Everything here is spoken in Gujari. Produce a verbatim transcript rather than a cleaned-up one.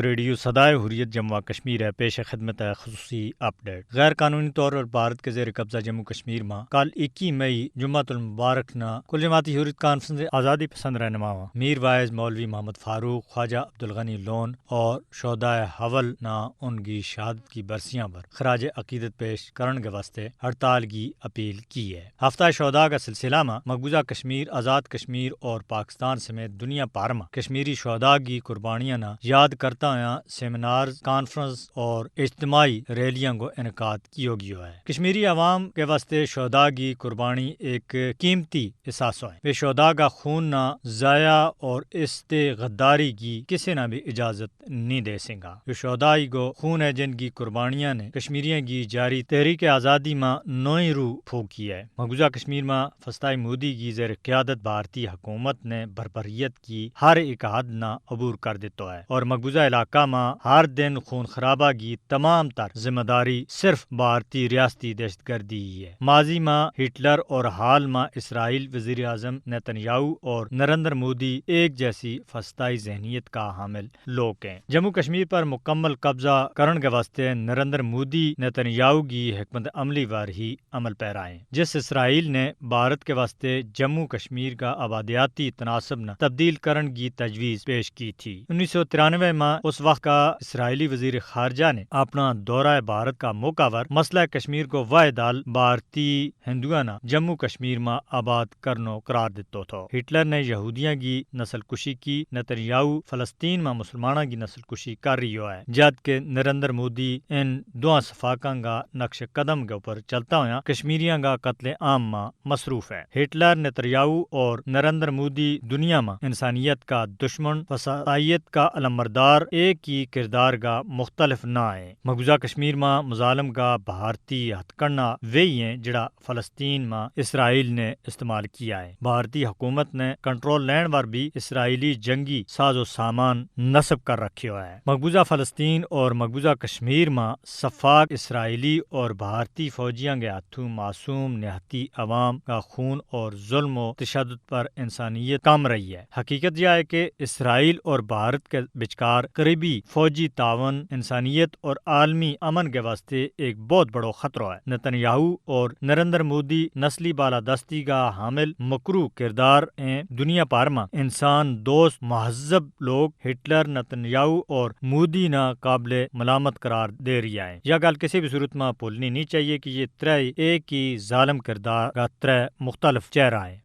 ریڈیو سدائے حریت جموں و کشمیر ہے، پیش خدمت ہے خصوصی اپ ڈیٹ۔ غیر قانونی طور پر بھارت کے زیر قبضہ جموں و کشمیر ما کل اکی مئی جمعۃ المبارک نا کل جماعتی حریت کانفرنس آزادی پسند رہنماواں میر واعظ مولوی محمد فاروق، خواجہ عبدالغنی لون اور شہدائے حول نا ان کی شہادت کی برسیاں پر خراج عقیدت پیش کرن کے واسطے ہڑتال کی اپیل کی ہے۔ ہفتہ شہداء کا سلسلہ ما مقبوضہ کشمیر، آزاد کشمیر اور پاکستان سمیت دنیا پار ما کشمیری شہداء کی قربانیاں نا یاد کرتا ہویا سیمینارز، کانفرنس اور اجتماعی ریلیاں کو انعقاد کیو گیو ہے۔ کشمیری عوام کے واسطے شہداء کی قربانی ایک قیمتی احساسو ہے۔ ویہ شہداء کا خون نا ضائع اور اس تے غداری کی کسے نا بھی اجازت نہیں دے سنگا۔ یوہ شہدائی کو خون ہے جن کی قربانیاں نے کشمیریاں کی جاری تحریک آزادی ما نوئی روح پھوکی ہے۔ مقبوضہ کشمیر ما فستائی مودی کی زیر قیادت بھارتی حکومت نے بربریت کی ہر ایک حد نا عبور کر دیتو ہے اور مقبوضہ علاقہ ما ہر دن خون خرابہ کی تمام تر ذمہ داری صرف بھارتی ریاستی دہشت گردی ہی ہے۔ ماضی ما ہٹلر اور حال ما اسرائیل وزیر اعظم نیتن یاہو اور نریندر مودی ایک جیسی فستائی ذہنیت کا حامل لوک ہیں۔ جموں کشمیر پر مکمل قبضہ کرن کے واسطے نریندر مودی نیتن یاہو کی حکمت عملی پر ہی عمل پیرا ہیں، جس اسرائیل نے بھارت کے واسطے جموں کشمیر کا آبادیاتی تناسب نا تبدیل کرن کی تجویز پیش کی تھی۔ انیس سو ترانوے ما اس وقت کا اسرائیلی وزیر خارجہ نے اپنا دورہ بھارت کا موقع پر مسئلہ کشمیر کو واحد حل بھارتی ہندوؤں نا جموں کشمیر ما آباد کرنو قرار دیتو تھو۔ ہٹلر نے یہودیاں کی نسل کشی کی، نیتن یاہو فلسطین ما مسلماناں کی نسل کشی کر رہیو ہے، جد کہ نریندر مودی ان دواں صفاقاں کا نقش قدم کے اپر چلتا ہویا کشمیریاں کا قتل عام ما مصروف ہے۔ ہٹلر، نیتن یاہو اور نریندر مودی دنیا ما انسانیت کا دشمن، فسائیت کا علمبردار ایک ہی کردار کا مختلف نہ ہیں۔ مقبوضہ کشمیر ما مظالم کا بھارتی ہتھکنڈا وہی ہیں جڑا فلسطین ما اسرائیل نے استعمال کیا ہے۔ بھارتی حکومت نے کنٹرول لین پر بھی اسرائیلی جنگی ساز و سامان نصب کر رکھیو ہے۔ مقبوضہ فلسطین اور مقبوضہ کشمیر ما صفاق اسرائیلی اور بھارتی فوجیاں کے ہتھوں معصوم نہایتی عوام کا خون اور ظلم و تشدد پر انسانیت کم رہی ہے۔ حقیقت یہ ہے کہ اسرائیل اور بھارت کے بچکار قریبی فوجی تعاون انسانیت اور عالمی امن کے واسطے ایک بہت بڑو خطرو ہے۔ نیتن یاہو اور نریندر مودی نسلی بالادستی کا حامل مکروہ کردار ہیں۔ دنیا پار ما انسان دوست مہذب لوگ ہٹلر، نیتن یاہو اور مودی نا قابل ملامت قرار دے رہیا ہیں۔ یا گل کسے بھی صورت ما بھولنی نہیں چاہیے کہ یہ ترے ایک ہی ظالم کردار کا ترے مختلف چہرہ ہیں۔